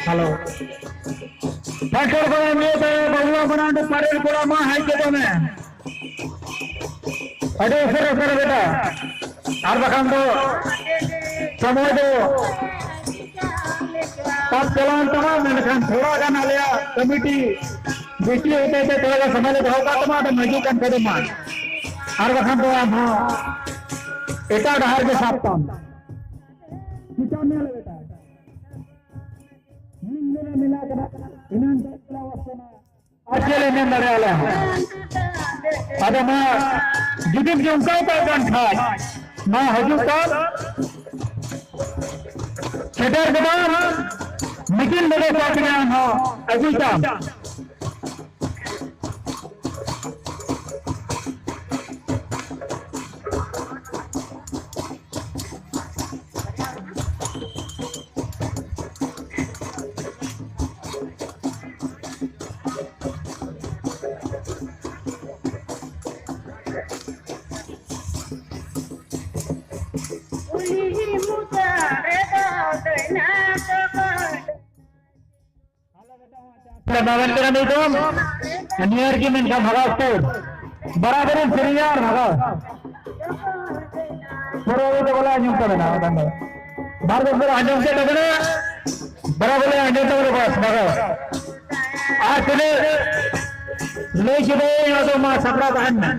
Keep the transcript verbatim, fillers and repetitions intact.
Hello. ᱯᱟᱥᱮᱨ ᱠᱚᱲᱟ ᱱᱤᱭᱟᱹ ᱫᱚ ᱵᱟᱵᱩᱞᱟ ᱢᱟᱨᱟᱱᱰᱤ ᱯᱟᱨᱮᱞ ᱠᱚᱲᱟ ᱢᱟ ᱦᱮᱡ ᱜᱚᱫᱚᱜ ᱢᱮ᱾ ᱟᱹᱰᱤ ᱩᱥᱟᱹᱨᱟ ᱩᱥᱟᱹᱨᱟ ᱵᱮᱴᱟ᱾ ᱟᱨ ᱵᱟᱠᱷᱟᱱ ᱫᱚ ᱥᱚᱢᱚᱭ ᱫᱚ ᱛᱟᱵ ᱪᱟᱞᱟᱣᱮᱱ ᱛᱟᱢᱟ, ᱢᱮᱱᱠᱷᱟᱱ ᱛᱷᱚᱲᱟ ᱜᱟᱱ ᱟᱞᱮᱭᱟᱜ ᱠᱚᱢᱤᱴᱤ ᱵᱤᱥᱤ ᱦᱚᱛᱮᱡ ᱛᱮ ᱛᱷᱚᱲᱟ ᱜᱟᱱ ᱥᱚᱢᱚᱭ ᱞᱮ ᱫᱚᱦᱚ ᱠᱟᱜ ᱛᱟᱢᱟ, ᱟᱫᱚ ᱢᱟᱹᱡᱷᱤ ᱠᱟᱱ ᱠᱷᱟᱡ ᱫᱚ ᱢᱟ᱾ ᱟᱨ ᱵᱟᱠᱷᱟᱱ ᱫᱚ ᱟᱢ ᱦᱚᱸ ᱮᱴᱟᱜ ᱰᱟᱦᱟᱨ ᱜᱮ ᱥᱟᱵ ᱛᱟᱢ᱾ ᱪᱤᱠᱟᱹ ᱢᱮ ᱞᱟᱹᱭ ᱫᱟ? ᱢᱤᱫ ᱫᱤᱱ ᱨᱮ ᱢᱮᱞᱟ ᱠᱟᱱᱟ, ᱮᱱᱟᱝ ᱪᱮᱫ ᱞᱮᱠᱟ ᱚᱵᱚᱥᱛᱷᱟ ᱢᱮᱱᱟᱜᱼᱟ? ᱟᱨ ᱪᱮᱫ ᱞᱮ ᱢᱮᱱ ᱫᱟᱲᱮᱭᱟᱜᱼᱟ ᱟᱞᱮ ᱦᱚᱸ? ᱟᱫᱚ ᱢᱟ ᱡᱩᱫᱤᱢ ᱡᱚᱢᱠᱟᱣ ᱠᱟᱜ ᱠᱟᱱ ᱠᱷᱟᱡ, ᱢᱟ ᱦᱤᱡᱩᱜ ᱠᱟᱱ ᱥᱮᱴᱮᱨ ᱜᱮ ᱵᱟᱝ, ᱢᱤᱴᱤᱝ ᱞᱟᱹᱜᱤᱫ ᱠᱚ ᱛᱤᱧᱟ ᱦᱚᱸ ᱟᱹᱜᱩᱭ ᱛᱟᱢ᱾ ᱠᱩᱞᱦᱤ ᱢᱩᱪᱟᱹᱫ ᱨᱮᱫᱚ ᱫᱟᱹᱭᱱᱟ ᱛᱟᱠᱚ᱾ ᱵᱟᱵᱮᱱ ᱠᱟᱱᱟ ᱱᱤᱛᱚᱝ, ᱱᱤᱭᱟᱹ ᱨᱮᱜᱮ ᱢᱮᱱᱠᱷᱟᱱ ᱵᱷᱟᱜᱟᱣ ᱩᱛᱟᱹᱨ᱾ ᱵᱟᱨᱟᱵᱟᱨᱤ ᱥᱮᱨᱮᱧᱟ ᱟᱨ ᱵᱷᱟᱜᱟᱣ᱾ ᱯᱩᱨᱟᱹ ᱫᱚ ᱵᱚᱞᱮ ᱟᱸᱡᱚᱢ ᱛᱟᱵᱮᱱᱟ, ᱚᱱᱟ ᱫᱚ ᱵᱟᱨ ᱵᱚᱪᱷᱚᱨ ᱟᱸᱡᱚᱢ ᱠᱮᱫ ᱛᱟᱵᱮᱱᱟ, ᱵᱟᱨᱟᱵᱟᱨᱤ ᱟᱸᱡᱚᱢ ᱛᱟᱵᱮᱱᱟ, ᱵᱟᱥ ᱵᱷᱟᱜᱟᱣ᱾ ᱟᱨ ᱛᱤᱱᱟᱹᱜ ᱞᱟᱹᱭ ᱠᱮᱫᱟᱹᱧ, ᱚᱱᱟ ᱫᱚ ᱢᱟ ᱥᱟᱯᱲᱟᱣ ᱛᱟᱦᱮᱱ ᱢᱮ᱾